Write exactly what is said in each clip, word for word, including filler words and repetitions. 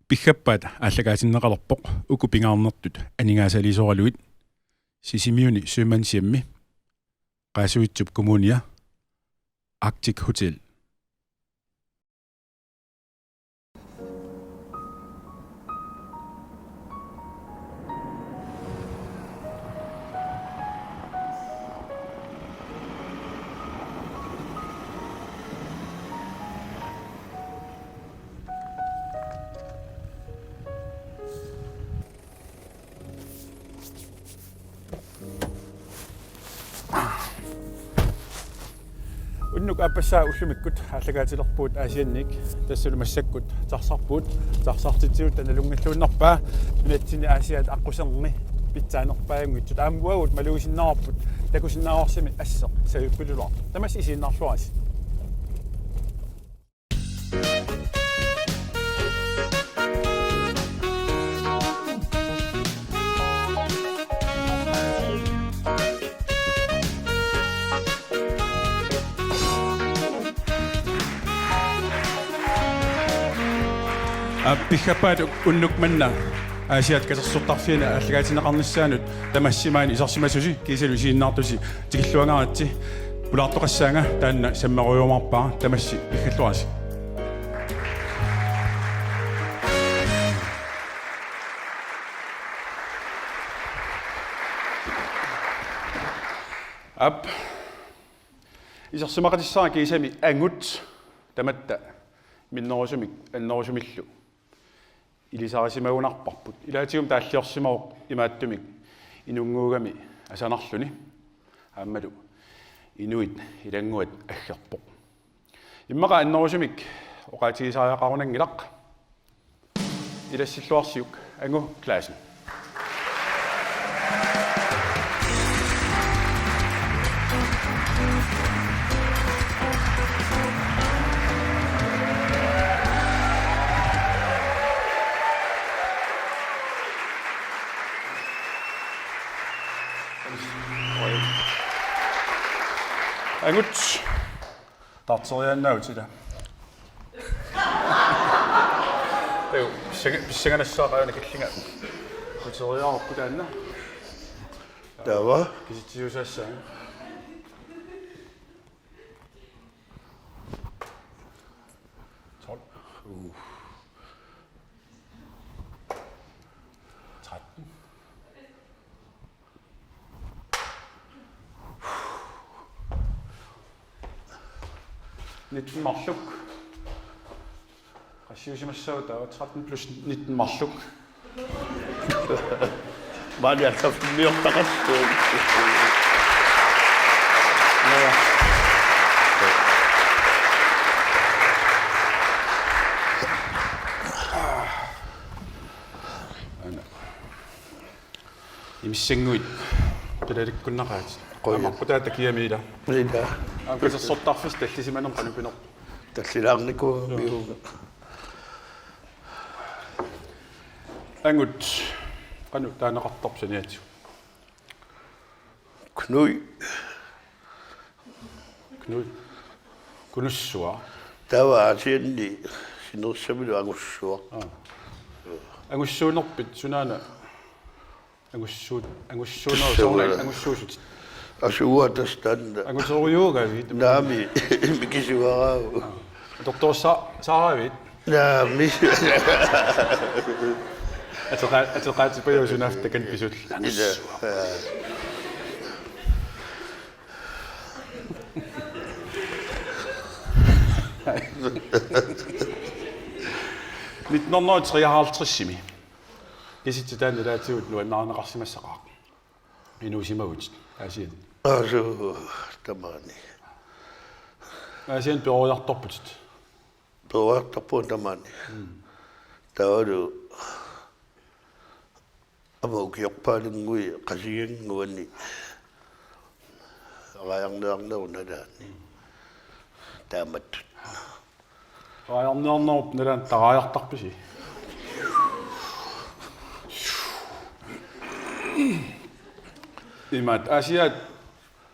Piffappaat aallakaatinneqalerpoq uku pingaarnertut aningaasaliisoralugit: Sisimiuni Sømandshjemmi, Qaasuitsup Kommunia, Arctic Hotel. Unnuk aappassaa ullumikkut aallakaatilerpugut Aasianniit, tassalu massakkut taxarpugut. Taxartitsigut taanna nalunngilluinnarpaa, nunatsinni Aasiaat aqquserni pitsaanerpaajunngitsut. Aamma uagut malugisinnaarput takusinnaavarsi asseq savippilulaartoq. Tamassi isiginnaarluarisi. Aa, piffappaat unnuk manna Aasiaat katersortarfiani aallakaatinneqarnissaanut tamassi maani isersimasusi kiisalu isiginnaartusi tikilluangaaritsi. Pulaartoqassaanga, taanna sammerujumaarpara, tamassi pikkalluarisi. Aap. Isersimaqatissara kiisami angut tamatta minnerusumik annerusumillu ilisarisimagunarparput. Ilaatigut taalliorsimavoq imaattumik inunnguugami asanarluni. Aammalu inuit ilannguat aggerpoq. Immaqa annerusumik oqaatigisariaqarunanngilaq. Ilassilluarsiuk Angu Clausen. Angut. Taarteriaannaavutit ila. Tau, pissanganassaaq aana killinga. Kuteriaarukku taanna. Taava. Kisitsisussaassaanga. Tolv. Uh. Tretten. Nitten marluk. Qassiusimassaava taava tretten plus nitten marluk. Maani allammiortaqassuugut. Imissannguit qilalikkunnaqaat. Qujan. Aamma aqqutaata kiamiila. Ila. Aamma katersortarfissi tallisimanermut qanoq pinerpoq? Tallilaarnikuugamik. Joo. Angut, qanoq taaneqartarpa saniatigut? Knud. Knud. Knudsuaq. Taava Aasianni sinerissamilu angussuaq. Aa. Angussuunerpit sunaana? Angussuut, angussuuneru, tassa soorunami angussuusut. Asuua tassa taanna. Anguterujuugaavit? Naamik, mikisuaraavoq. Atortorsaaraavit? Naamik. Ateqaa-, ateqaatipajaaq sunaaffa takanna pisut. Ila. Nitten hundrede og treoghalvtredsimi. Kisitsit taanna ilaatigut nuannarineqarsimassaqaaq. Inuusimavutit Aasianni? Aasu, tamaani. Aasianni peroriartorputit? Peroriartorpugut tamaani. Mm. Taavalu aamma ukiorpaalunnguit Qasigiannguani raajarniarnerup nalaani. Taamatut. Raajarniarnerup nalaani taraajartarpisi? Imaat, Aasiaat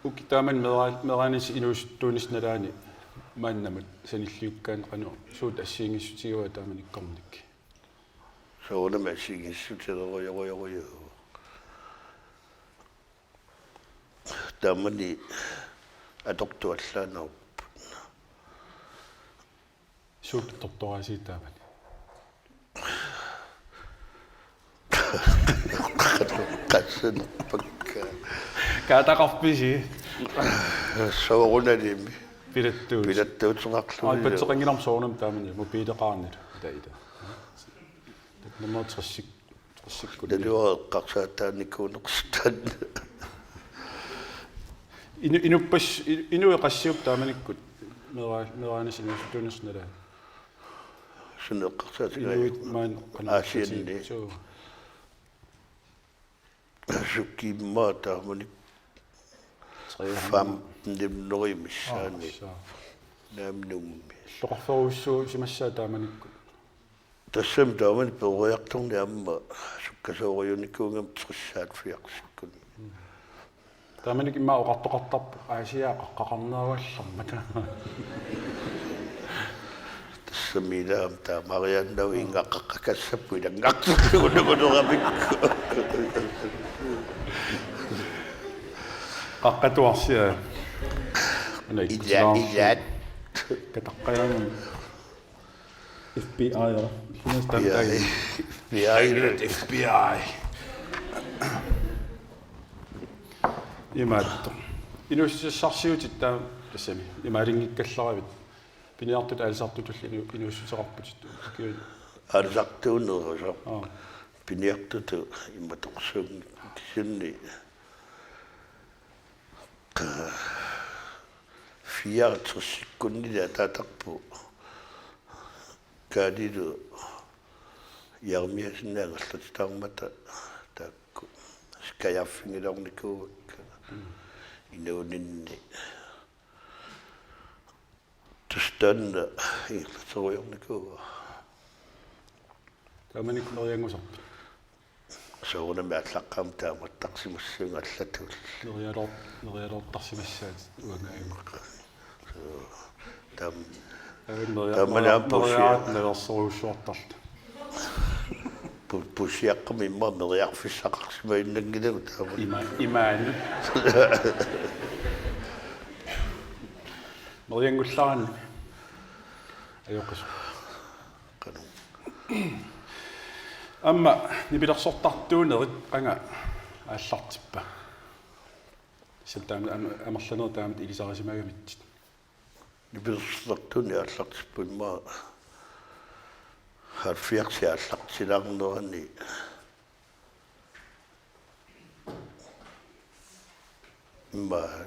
ukiut taamani meera-, meeraanissi inuusuttuunissap nalaani maannamut sanilliukkaanni qanoq suut assigiinngissutigaat taamanikkornit? Soorunami assigiissutilerujorujorujuuvoq. Taamani atortuallaanarput. Suut tortoraasiit taamani? Qassanerpakka. Kaataqarpisi? Soorunalimi. Pilattuut. Pilattuuteqarluni. Aa, ipatseqanngilaq soorunami taamani. Mobileqarnilu. Ita, ita. Nummer tressik. Tressikkut. Naluara eqqarsaataanikuunersitaan. Inu-, inuppas-, i-, inuit qassiupput taamanikkut meera-, meeraanis inuusuttuunersi nalaani? Suna eqqarsaatigaa? Inuit maani qanoq Aasianni. Suu. Sukkiimmaa taamani. Tre hundrede. Femten hundrede missaani. Aa, saa. Naamnummi. Illoqarferujussuusimassaat taamanikkut. Tassami taamani peroriartorneq aamma sukkasoorujunikuugami tressit halvfjerdsikkut. Taamanikkut immaqa oqartoqartarpoq Aasiaat qaqqaqarneruallarmat. Tassami ilaam taamariaannavik ingaqqaqqakassapput ilanngartittugunuguneramikku. Qaqqatuarsiaa. Una Ila ikkutilaarsi. Ilaat. Kataqqajaanni. F B I, ja. F B I. F B I. F B I. Imaattoq. Inuussutissarsiutit taama tassami. Imaalinngikkallaravit. Piniartutut aalisartutullu inu-, inuussuteqarputit. Ukiut. Aalisartuunerusoq. Aa. Piniartutut imatorsuunngilaq kisianni. Fireogtresikkunni ataatarput Kaalilu Jeremiassenip angerlatitaarmata taakku skajaaffigilaarnikuuakka inuuninni. Tassa taanna ingerlaterujoornikuuara. Taamanikkut merianngusarpit? Soorunami aallaqqaammut taamattarsimassuunga allatut. Merialoor-, merialoortarsimassaatit uanga aamma. Taam-, Aamma meria-, taamani aamma pusia-, meriaat nalersorujussuartarluta. pu-, pusiaqqamik immaqa meriarfissaqarsimajunnanngilagut taamani. Ima-, imaani. Merianngullarani. Ajoqis. Aamma nipilersortartuunerit qanga aallartippa? Tassa taama am-, amerlanerit taamatut ilisarisimagamitsut. Nipilersortartuunerit aallartipput immaqa halvfjerds aallartilaarnerani. Immaqa,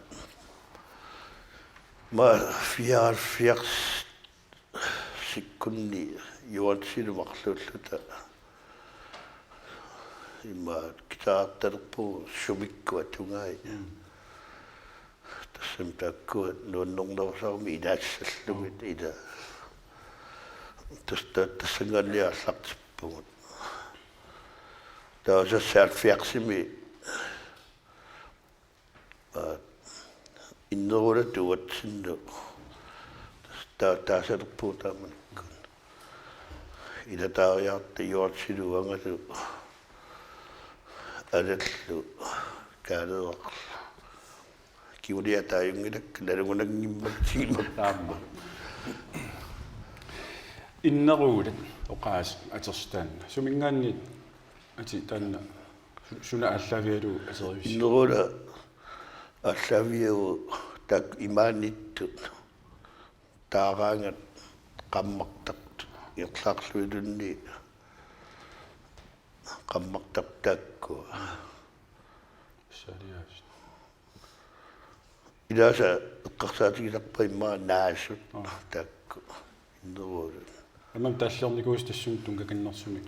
immaqa fireoghalvfjerdsikkunni Johansilu marluulluta. Immaqa guitarertalerpugut sumikkut atugai. Mm. Tassami taakkua nuannernerusarami ilaassallugit ila. Tas-, ta-, tassanngaanniit aallartippugut. Taava tassa halvfjerdsimi, aa, Inneruulatut uatsinnut ta-, taasalerpugut taamanikkut. Ilataariarta Johansilu uangalu Alallu Kaaleerarlu. Kingulliit ataajunngilakka nalugunanngimmat tigimmat. Aamma. Inneruulat oqaasii atersuut taanna. Suminngaanniit atit taanna su-, suna aallaavigalugu aterivissi? Inneruulat aallaavigalugu taakku imaaniittut. Taaraangat qammartartut ingerlaarluiluunniit qammartartut taakkua. Salias. Ilaasa eqqarsaatigisarpara immaqa naasut. Aa. Taakku. Inneruulat. Aamma taalliornikuusi tassunga tunngakannersumik.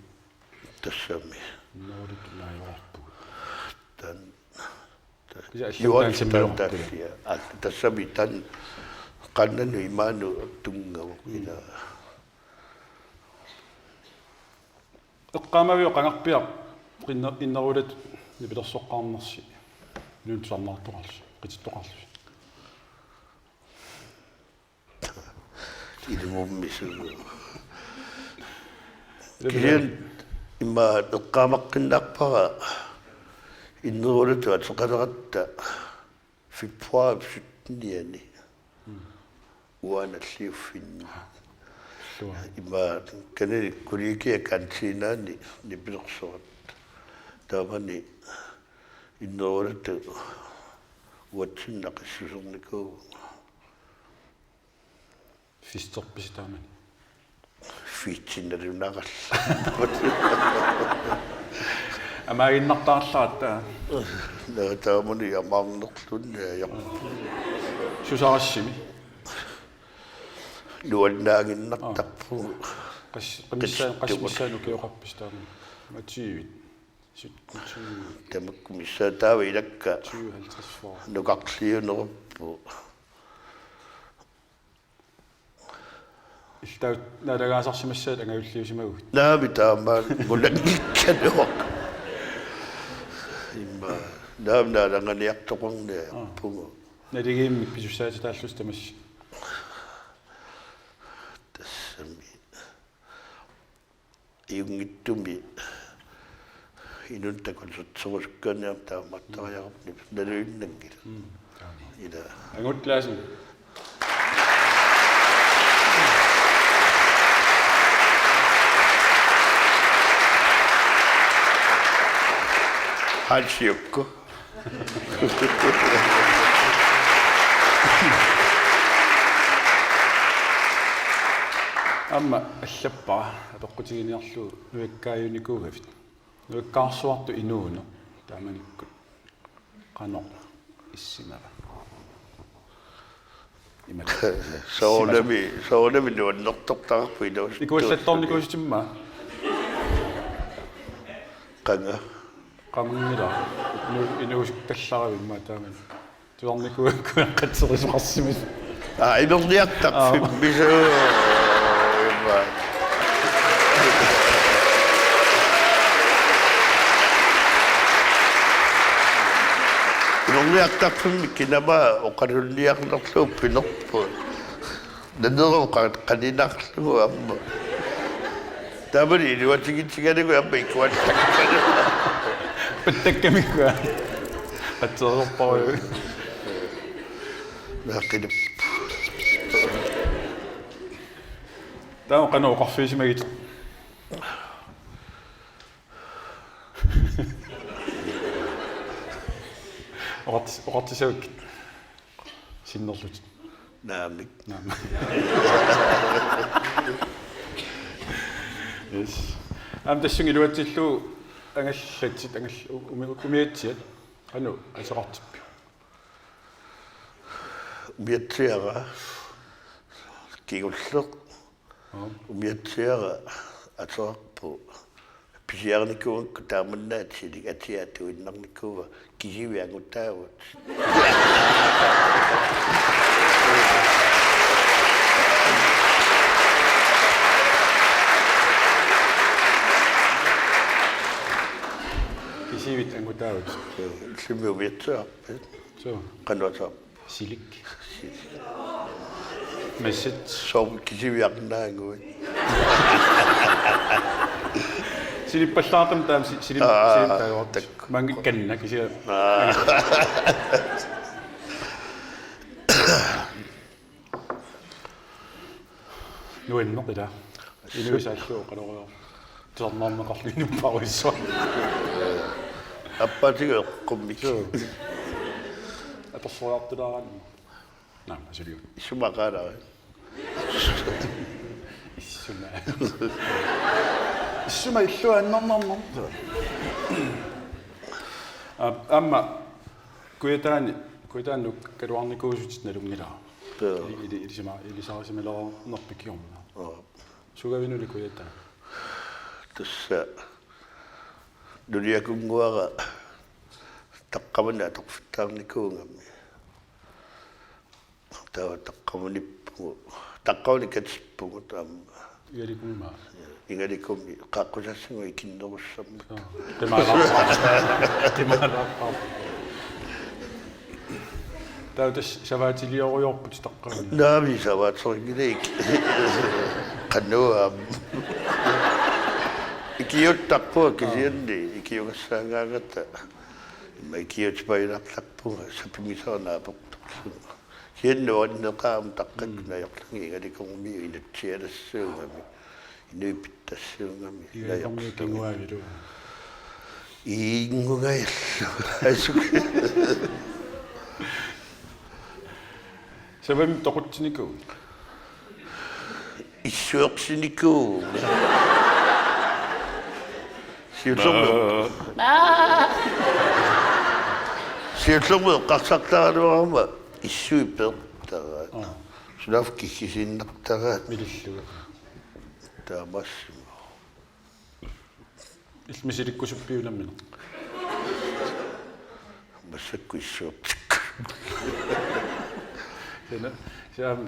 Tassami. Inneruulat tunaajuarpugut. Taanna Kisianni allamik taanna sammiluarpugut. Tassami taanna qannanut imaanut tunngavoq ila. Eqqaamaviuk qangarpiaq inne-, inneruulatut nipilersoqqaarnersi inunnut tusarnaartoqarlusi, qitittoqarlusi? Ilumummi suu. Kisianni Ima eqqaamaqqinnaarpara innerulatut ateqaleratta februar syttenianni uani nalliuffinni. Sure. Ima kanani kollegiat kantinaani nipilersoratta. Taamani innerulatut uatsinnut aqissusernikuu. Fisterpisi taamani? Fiitsinnalunarallarpoq. Amaaginnartarallarpara. Naa taamani amaarnerlunni ajorpoq. Susarassimi? Nuannaaginnartarpugut. Qas-, qasmissaa-, qasmissaanut ukioqarpisi taamani? Matiivit. Sytten, tyve. Tamakku missaat taava ilakka. Tyve, halvtreds, fyrre. Nukarliuneruppu. Iltaut naalagaasarsimassaat angajulliusimaguit. Naamik taama ngunanngikkaluaq. Imma naamik naalanganiartoqarniarpugut. Aa. Naligiimmik pisussaatitaallusi tamassi. Tassami. Ajunngitsumi inunnut takusersorusukkaanni aamma taamaattariaqarpoq naluinnanngilaq. Mm, taama. Ila. Angut Larsen. Hans Jukko. Aamma allappara apeqqutiginiarlugu nuikkaajunikuugavit. Nuikkaarsuartut inuuneq taamanikkut qanoq issimava? Imatut. Soorunami, soorunami nuannertortarpoq inuusuttuussuni. Ikuallattornikuusutimma? Qanga. Qamanngilaq. Inu-, inuusuttallarami immaqa taamani. Tuarnikuuakku eqqatserisoqarsimasut. Aa, imerliartarfimmi suu. Aa. Immaqa. Imerliartarfimmi kinama oqalunniarnerlugu pinerpoq. Nanerup qa-, qaninarlugu aamma. Taamani iluatigitsigalugu aamma ikuallakkama. Pattakkamikku. Qatseersorparujuk. Naaqilip. Taava qanoq oqarfigisimagit? Oqartis-, oqartissavakkit. Sinnerlutit. Naamik. Naamik. Yes. Aamma tassunga iluatsillugu angallatit, angall-, u-, umi-, umiatsiat. Qanoq ateqartippiuk? Umiatsiara. Kingulleq. Aap. Umiatsiara ateqarpoq. Pisiarinikuugakku taamannaatilik atia atuinnarnikuuara kisianni angutaavutit. Kisianni angutaavutit. Illimmi umiatsiarpit? Suu. Qanoq ateqarpa? Silik. Massit. Soormi kisianni arnaaguit. Silippallaartumik taama si-, silim-, aa, silim taajuartik. Takku. Maanngikkanna kisianni. Aa. Nuanneq ila. Inuit saallu oqalorujoor. Tusarnaarneqarluinnarpassuit. Appaatiga eqqummik. Suu. Apersuartulaarani. Naamik, asuli. Issuma qaalarit? Issuma. Issuma illuaannarnarnarpoq. Aa, aamma Kujataani, Kujataannut kaluarnikuusutit nalunngilara. Joo. Ili-, ili-, ilisima-, ilisarisimalerinerpit kingorna. Joo. Sugavinnuli Kujataa? Tassa nuliakunnguara taqqamani atorfittaarnikuugami. Taava taqqamunippugut, taqqamani katippugut aamma. Igalikumi maa? Igalikumi, qaaqqusaassagut ikinnerussammat. Aa, qimaalaarpara. Qimaalaarpara. Taava tassa savaatiliorujorput taqqamani. Naamik, savaaterinngilakkit. Qanoq aamma. Ikiuuttarpunga kisianni ikiugassaagaangata. Immaqa ikiuutipajaartarpunga sapinngisaa naapertorlunga. Kisianni nuanneqaaq aamma taqqakkunajorlunga ingalikkormiut inatsialassuugami. Inuit pittassuugami. Ingalikkormiut kinguaavilu. Ingugajallu. Asuk. Savamik toqutsinikuuit? Issuersinikuuvoq. Siullermik. Siullermik eqqarsartaraluarama issuit peertaraat. Aa. Sunaaffa kikkisiinnartaraat. Milillugu. Taamaassimavoq. Illit misilikkusuppiuk nammineq? Massakkut issuertikku. Sina, siam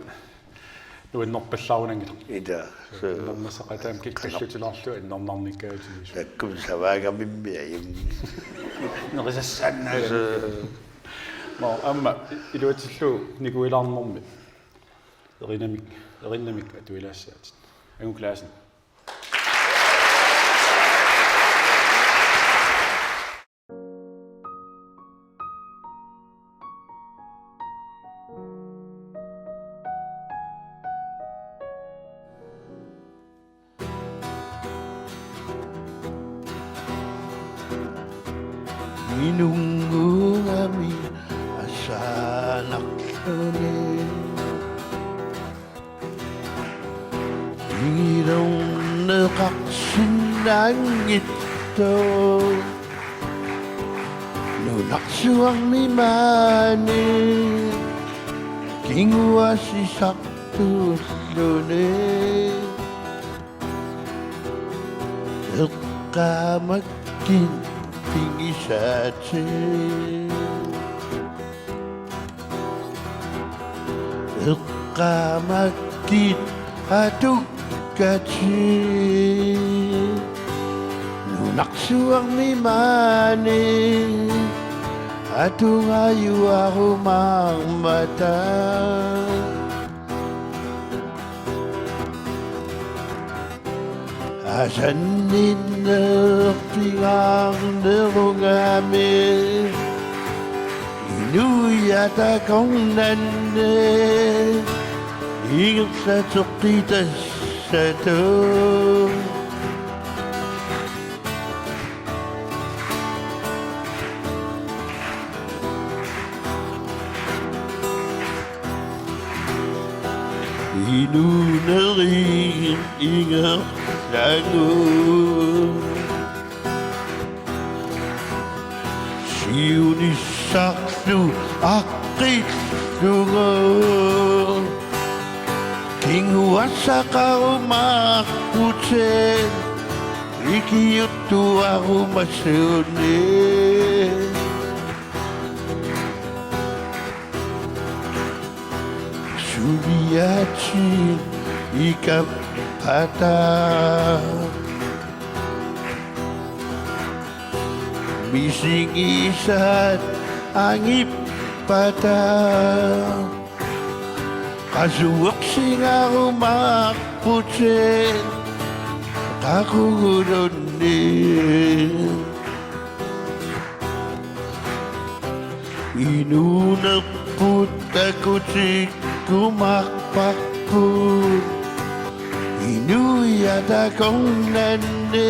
nuannerpallaarunanngilaq. Ila, se- Nuannerneqaaq taama kikkallutillugu annernaarnikkaagut. Takkum savaangamimmi ajun. Nerisassaannaa. Se- Nå, aamma iluatsillugu nikuilaarnermi. Erinamik, erinamik atuilaassaatit. Angup Clausen. Inunnguugami assaanarluni. Igilorneqarsinnaanngitsoq nunarsuarmi maani kinguaassisartuulluni. Eqqaamakkit pigisaatit. Eqqaamakkit atukkatit. Nunarsuarmi maani atugajuarumaarmata. Asanninneq pingaarnerugami inuiaqatigiinni ingerlateqqitassatut. Inuunerit ingerlagut siunissarlu aqqillugu kinguaassaqarumaarputit ikiuuttuarumasunik. Suliatit ikappata misigisaat angippata qasuersigarumaarputit qaqugulunnik. Inuunerput takutikkumaarparput inuiaqatigiinni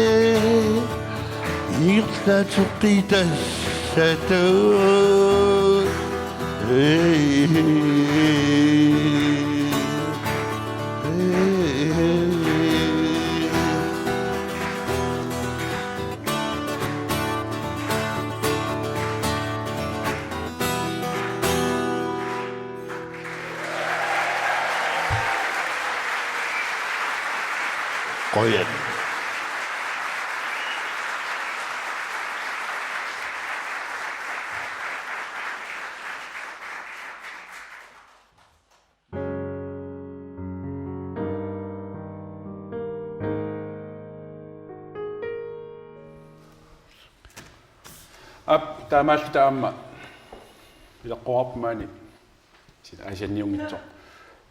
ingerlateqqitassatut. Qujan. Aap, taamaalluta aamma ileqqoraarput maani sila Aasianniunngitsoq.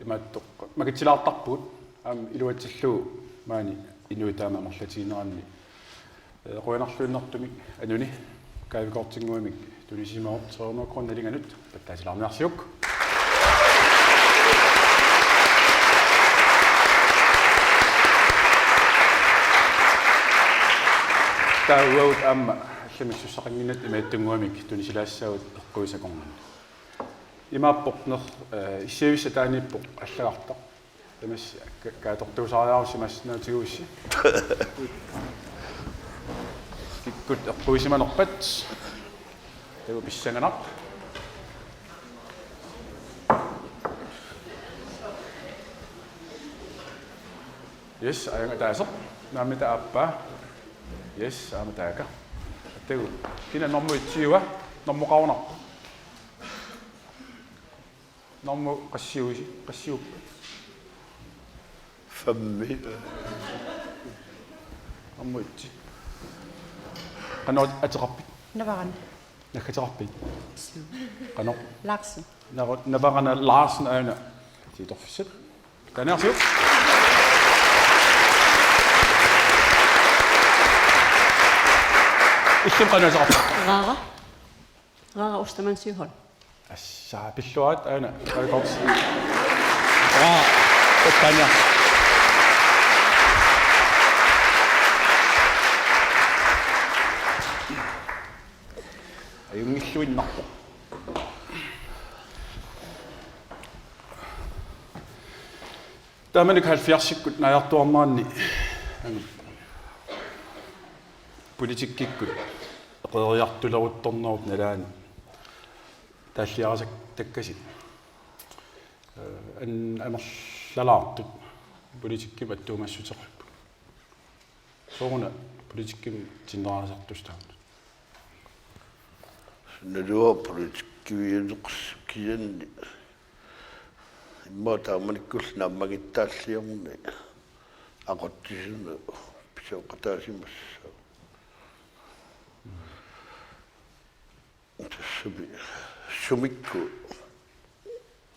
Imaattoq makitsilaartarpugut aamma iluatsillugu maani inuit taama amerlatigineranni Qujanarluinnartumik Anuni gavekortinnguamik tunisimavoq, tre hundrede kroner nalinganut pattaasilaarniarsiuk. Taava uagut aamma allamik sussaqannginnattumik imaattunnguamik tunisilaassaagut eqquisakornani. Imaappoq ner-, eh, issiavissaq taaniippoq allagartaq. Tamassi ka-, katertuusaariarussimassinnaatigissi. Kikkut eqquisimanerpat. Taava pissanganaq. Yes, ajunngilaq ataaseq. Naammita aappaa. Yes, aamma taakku. Taava kina normu etsiua, normu qaunaq. Normu qassiusi, qassiuppat? Femmi. Normu etsi. Qanoq ateqarpit? Navarana. Naggateqarpit? Suu. Qanoq? Larsen. Nava-, Navarana Larsen aana. Tiitorfissat. Taaniarsiuk. Illit qanoq ateqarpit? Rara. Rara Ostermann Søholm. Tassa pilluarit aana, gavekorti. Aa, tassania. Ajunngilluinnarpoq. Taamanikkut halvfjerdsikkut naajartuarneranni politikkikkut eqeeriartuleruttornerup nalaani taalliarisakkakkasi. An-, amerlalaartut politikkimut attuumassuteqarput. Sooruna politikkimut tinneqartartusi taama? Naluara politikkiviuneqarsimasoq kisianni immaqa taamanikkullu naammagittaalliorneq aqutsisunut pisooqataasimassaaq. Tassami sumikkut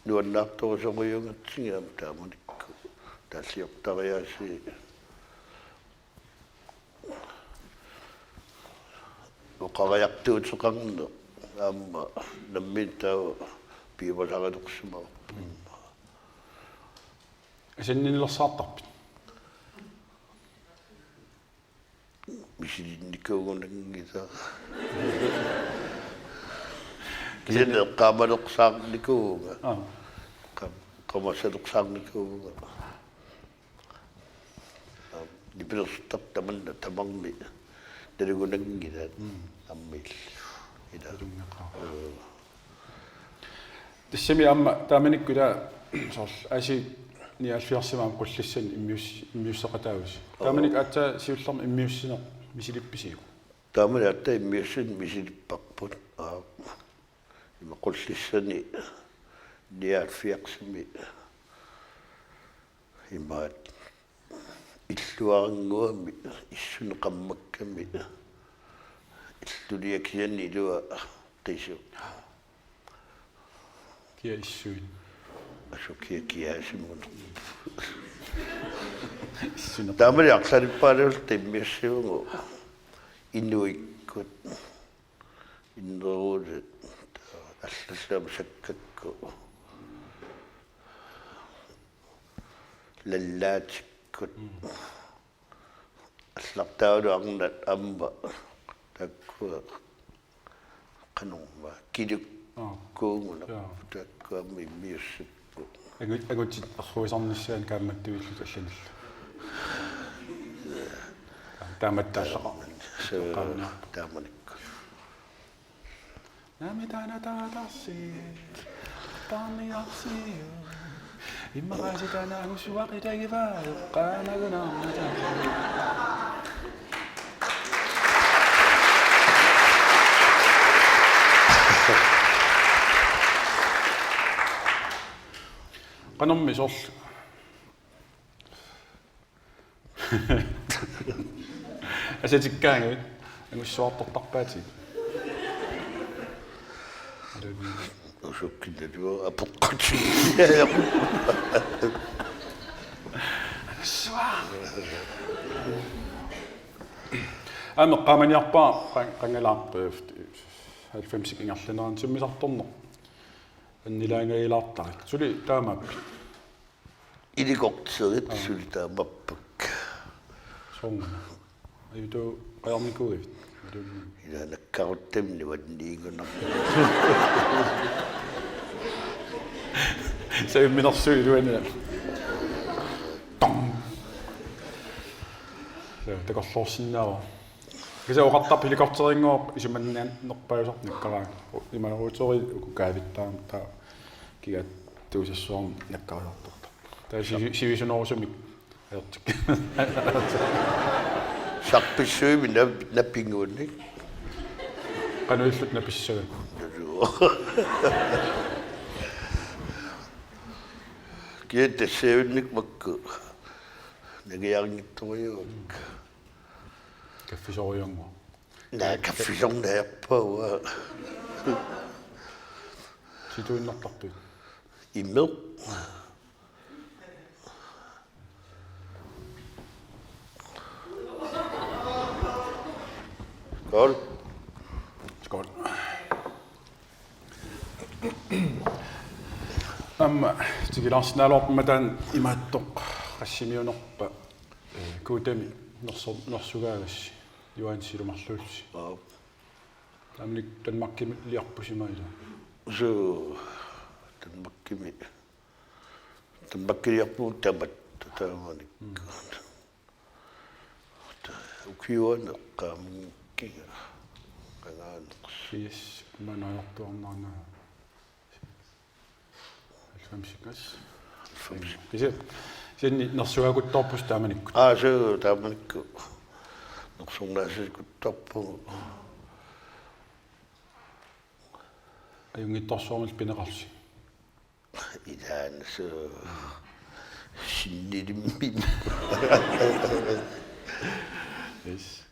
nuannaartorusorujuugatsigit aamma taamanikkut taalliortariaasii. Oqariartuuteqarneq aamma nammineq taava piumasarilersimavarput. Asannilersaartarpit? Misilinnikuugunanngilaq. Kisianni eqqaamalersaarnikuuvunga. Aa. Qam-, qamasalersaarnikuuvunga. Nipilersortartut tamanna tamarmik nalugunanngilaat. Mm. Aamma illit. Ila. Nalunngeqaaq. Ee. Tassami aamma taamanikkut ila soorlu aasiit nioghalvfjerdsimi aamma Qullissanik immius-, immiusseqataavusi. Oo. Taamanikkut aatsaat siullermik immiussineq misilippisiuk? Taamani aatsaat immiussineq misilipparput. Aa. Ima Qullissani nioghalvfjerdsimi imaat illuarannguami issunik qammakkami illulia kisianni ilua qisu. Kia issuit. Asu kia kiaasimuneq. Issuneq. Taamani arlalippaaluulluta immiussivugut inuikkut. Inneruulit allallu aamma sakkakkut. Lallaatikkut. Mm. Allartaavalu arnat aamma taakkua qanormaa kilukkuugunarput. Jaa. Taakkua aamma immiussipput. Angu-, angutit erruisarnissaat kaammattuillutik allanillu. Taamattaallaqaaq. Suu, qaamniarpoq. Taamanikkut. Naamik taanna taartarsi, taarniarsiuk. Immaqa aasiit taanna angussuaq ilagivaat, qaamagunarmata. Qanormi soorlu. Asatikkaangavit angussuartortarpaatit. Usukkinnaluaq apeqqutit. Angussuaq. Aamma eqqaamaniarpara qan-, qanngalaarpoq halvfemsit ingerlanerani timmisartorneq. Annilaangagilaartarit. Suli taamaappat? Ilikkartorit. Aa. Suli taamaappat? Soorunami. Ajutoorujussuugatta. Ila nakkaruttamik nuanniigunarpoq. Saamminersuup iluani. Tong. Suu, takorloorsinnaavara. Kisianni oqartarpoq helikopterinnguaq isumannaannerpaasartoq nakkaraagut. Ima utori uku kaavittaarami taava kigaattuusassuarnik nakkarusartartoq. Taava sivi-, sivisunerusumik ajortik. Sarpissuimi nap-, napinnguunnik. Qanoq ililluta napissavat? Kiattassaavinnik makku. Nangiarnittorujuak. Kaffisorujuannguaq. Naa, kaffisorniarpaa. Situinnartarpit? Imeq. Skål. Skål. Aamma tikilaarsinnaagaluarpara taanna imaattoq qassimiunerpa, eh, Guutami nersor-, nersugaagassi Johansi Marlulsi. Aap. Taamanikkut Danmarkimiliarpusi ima ilaa? Suu, Danmarkimi. Danmarkiliarpugut tamatta taamanikkut. Mm. Ukiuanik eqqaamanngikkikka qangaaneq. Yes, manajortuarnaana. Halvfemsikas. Halvfems. Kisianni, kisianni nersugaakuttoorpusi taamanikkut. Aa, suu, taamanikkut. Nersornaasakkuttoorpugut. Ajunngitsorsuarmillu pineqarsi? Ilaanni suu sinnilimmik. Yes.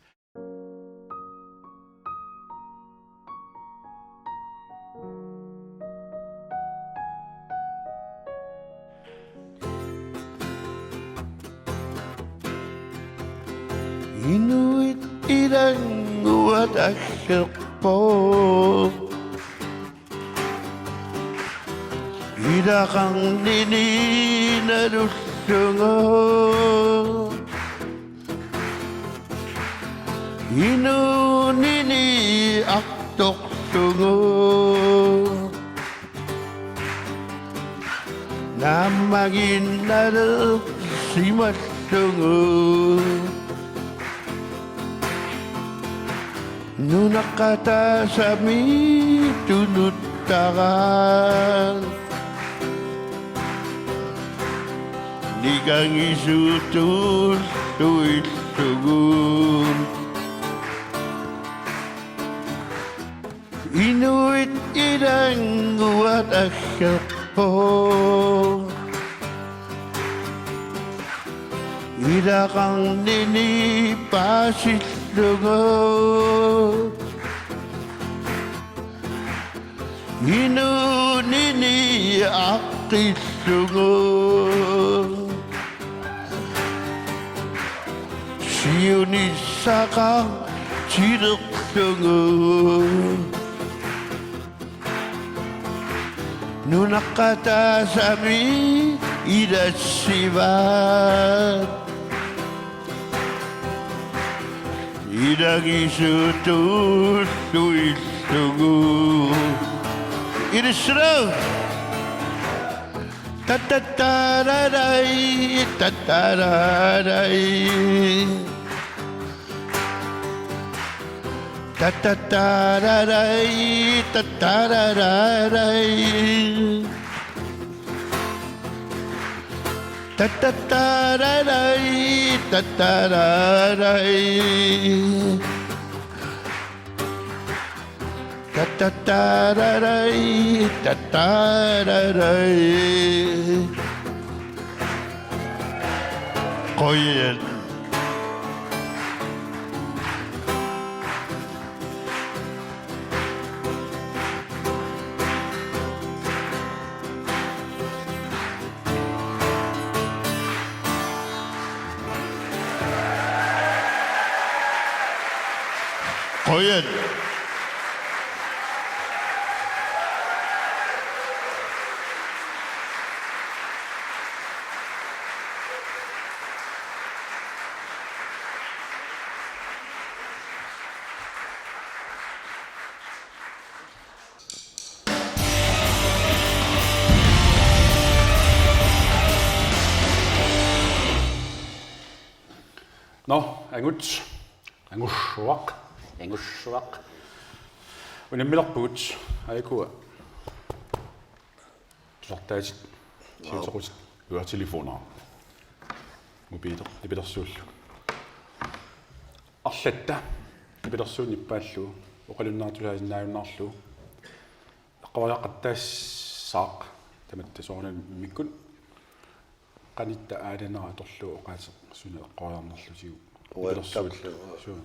Inuit ilannguat aggerpoq. Ilaqarnini nalullugu. Inuunini artorlugu. Naammaginnalersimallugu. Nunaqqataasami tunuttaraat. Nikangisutullu illugu. Inuit ilannguat aggerpoq. Ilaqarnini paasillugu. Inuunini aqqillugu. Siunissaqartilerlugu. Nunaqqataasami ilassivaat. Ilagisutullu illugu. Ilissi. Tatatararai, tatatararai. Tatatararai, tatatararai. Tatatararai, tatatararai. Tatatararai, tatatararai. Qujan. Qujan. Nå, angut. Angussuaq. Angussuaq. Unammilerpugut. Aajukua. Tusartaatit. Wow. Siutequtit. Uanga telefoner. Mobiler. Nipilersuullu. Arlatta. Nipilersuut nippaallugu. Oqalunneq tusaasinnaajunnaarlugu. Eqqoriaqattaassaaq. Tamatta soorunami immikkut. Qanitta aalanera atorlugu oqaaseq suna eqqoriarnerlutigu. Uattaarlugu. Nipilersuut. Suu.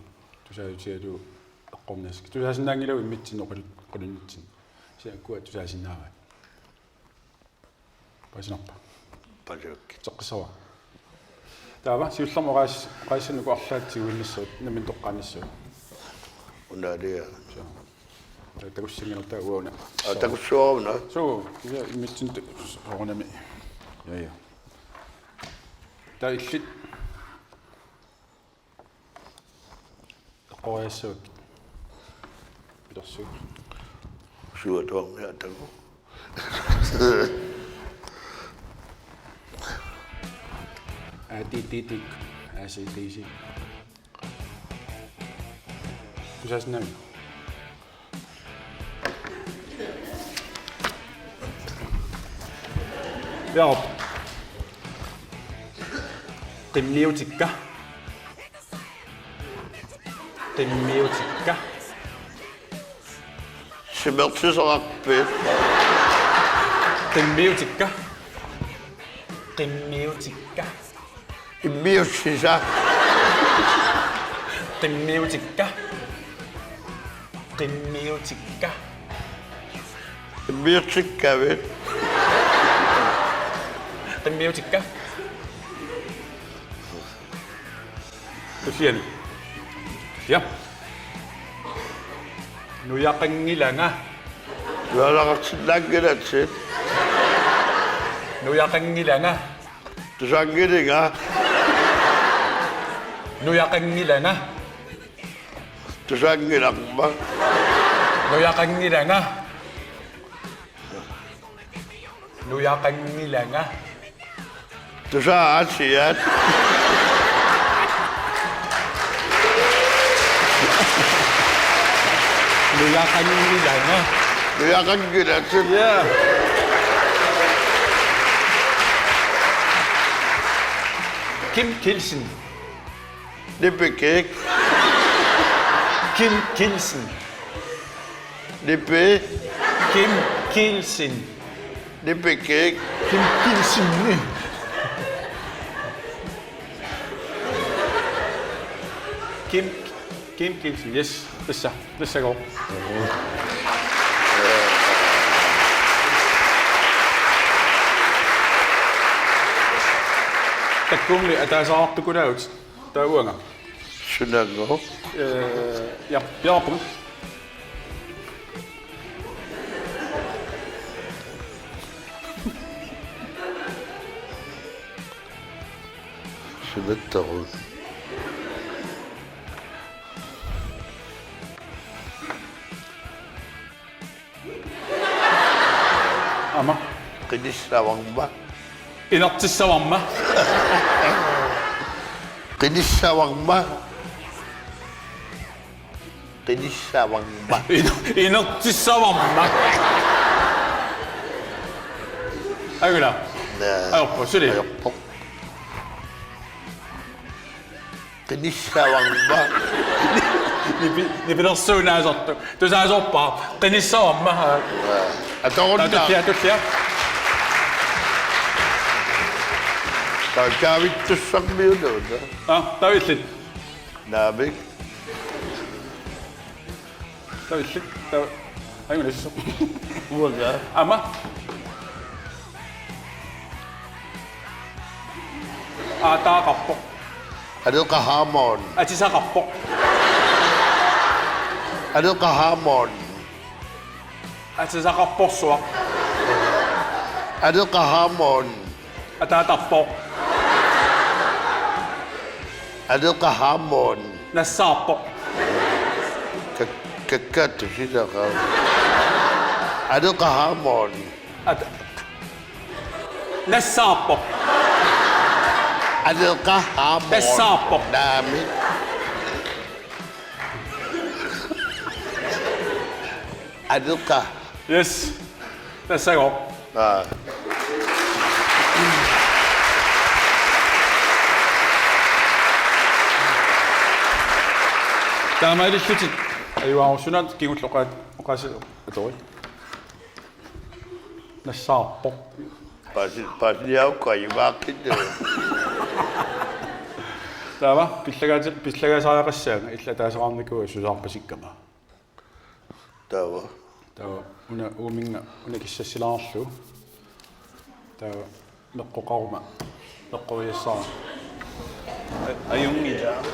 Tusaatigalugu eqqorniassagaat. Tusaasinnaanngilagut immitsinnut oqalu-, oqalunnitsinni. Kisianni ukua tusaasinnaavaat. Paasinarpa? Paajuk. Teqqissavara. Taava siullermik oqaas-, oqaasissannut uku arlaat tiguinnassavat, nammineq toqqaannassavat. Una alia. Suu. Taava takussinngilarput uanga una. Aa, takussuara una. Suu, ja, immitsinnut soorunami. Ja, ja. Taava illit. Eqqoriassavakkit. Pilersuut. Suatuarmi atagu. A T T T. A C D C. Tusaasinnaavit? Jaap. Qimmiutikka. Qimmiutikka. Simertiseqarpit? Qimmiutikka. Qimmiutikka. Immiussisa. Qimmiutikka. Qimmiutikka. Immiussikkavit? Qimmiutikka. Tulliani. Ja. Nujaqanngilanga. Nujaqarsinnaanngilatsit. Nujaqanngilanga. Tusaanngilinga. Nujaqanngilanga. Tusaanngilarma. Nujaqanngilanga. Nujaqanngilanga. Tusaasiat. Nujaqanngilanga. Nujaqanngilatsit. Ja. Kim Kielsen. Nipi Kiik. Kim Kielsen. Nipi. Kim Kielsen. Nipi Kiik. Kim Kielsen. Kim, Kim Kielsen, yes. Tassa, tassagooq. Takkummi ataaseqartukulaavut. Taava uanga. Sunaannguaq? Eh, ja, piareerpunga. Sunattaaruk? Aamma. Qinissavarma. Inertissavarma. Qinissavarma. Qinissavarma. Iner-, inertissavarma. Aajuna. Naa. Ajorpoq, suli. Ajorpoq. Qinissavarma. Nipi-, nipilersuunaasartoq. Tusaasorpara. Qinissavarma. Atorunna. Tullia, tullia. Taava kaavittussarmiunuuna. Aa, taava illit. Naamik. Taava illit. Taava. Aajuna issu. Uanga. Aamma. Aataaqarpoq. Aleqahaamon. Atisaqarpoq. Aleqa Hammond. Atisaqarporsuaq. Aleqa Hammond. Ataatarpoq. Aleqa Hammond. Nassaarpoq. Ka-, kakkaattusilaqa. Aleqa Hammond. At-, nassaarpoq. Aleqa Hammond. Nassaarpoq. Naamik. Aleqa. Yes. Nassagooq. Aa. Taamaalillutit. Ajugaarussunaat kingulleq oqaat-, oqaasi-, atori. Nassaarpoq. Pasi-, pasiliaukku ajugaaqqit. Taava, pillagaati-, pillagaasariaqassaanga, illit ataaseqarnikuuit susaarpasikkama. Taava. Taava, una uuminnga, una kissassilaarlugu. Taava, meqqoqaruma, meqqoriassaarama. A-, ajunngilaq.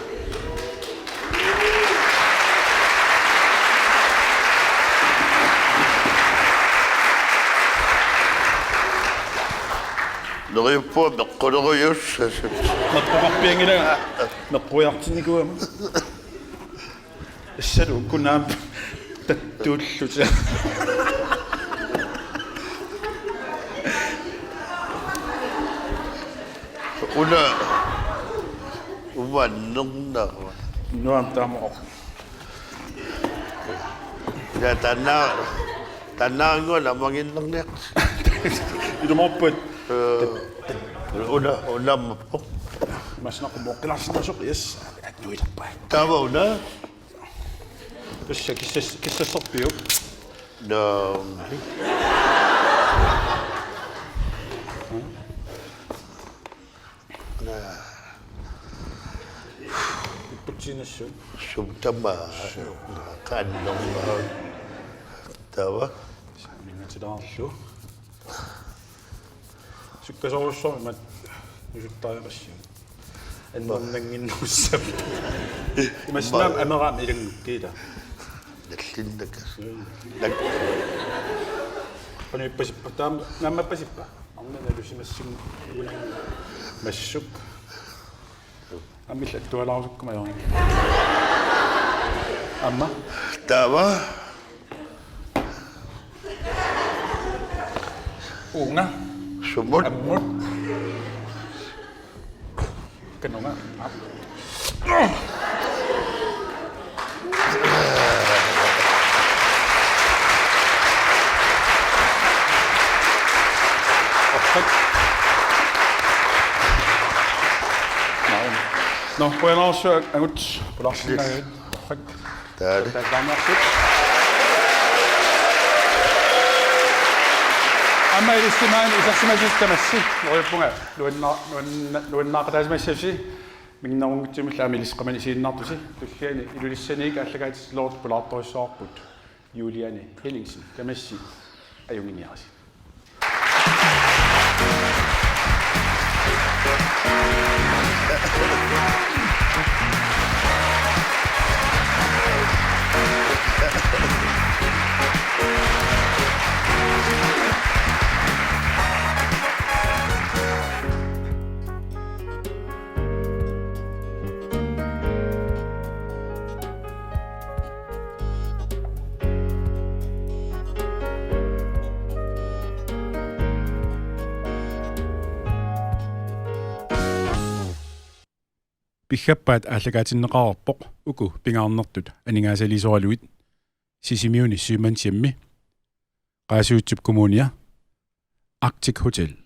Neriuppunga meqqolerujussasut. Meqqoqarpianngilanga. Meqqoriartinnikuugama. Assalu kunaam tattuulluta. Una umannernarva. Nuam tamoq. Ja tanna, tanna ngona manginnerniaq. Ilumoorput. Eh, una, una mappo. Masnaq moqqilarsinnasoq, yes. Nuilerpai. Taava una. Tassa kissas-, kissassorpiuk? No. Na. Ipputsiinassuut. Sumtama. Suu. Qannorma. Taava. Saamingatilaarlu. Sukkasoorujussuarmik imaat nusuttariaqassiuk. Annermannginnerussapput. Imaassinnaavoq ameraami ilanngukkiit. Nallinnaka. Nak- Qanoq ippasippa? Taama naammappasippa? Arnat nalusimassunnguunanga massuk. Aamma illit attualaarusukkuma ajorinngi. Aamma. Taava. Uunga. Sumut. Ammut. Kanunga. Orqat. Nå, qujanarsuaq angut pulaarsinnaagavit. Orqat. Taali. Taannaarsuit. Aamma ilissi maani isersimasut tamassi. Neriuppunga nuanna-, nuanna-, nuannaaqataasimassassi. Minnerunngitsumillu aamma ilissi qamani isiginnaartusi. Tulliani Ilulissaniit aallakaatitsiloortut pulaartorujussuarput. Juliane Henningsen, tamassi ajunnginiarisi. Piffissap aallakaatinneqareerpoq uku pingaarnertut aningaasaliisoralugit: Sisimiuni Sømandshjemmi, Qaasuitsup Kommunia, Arctic Hotel.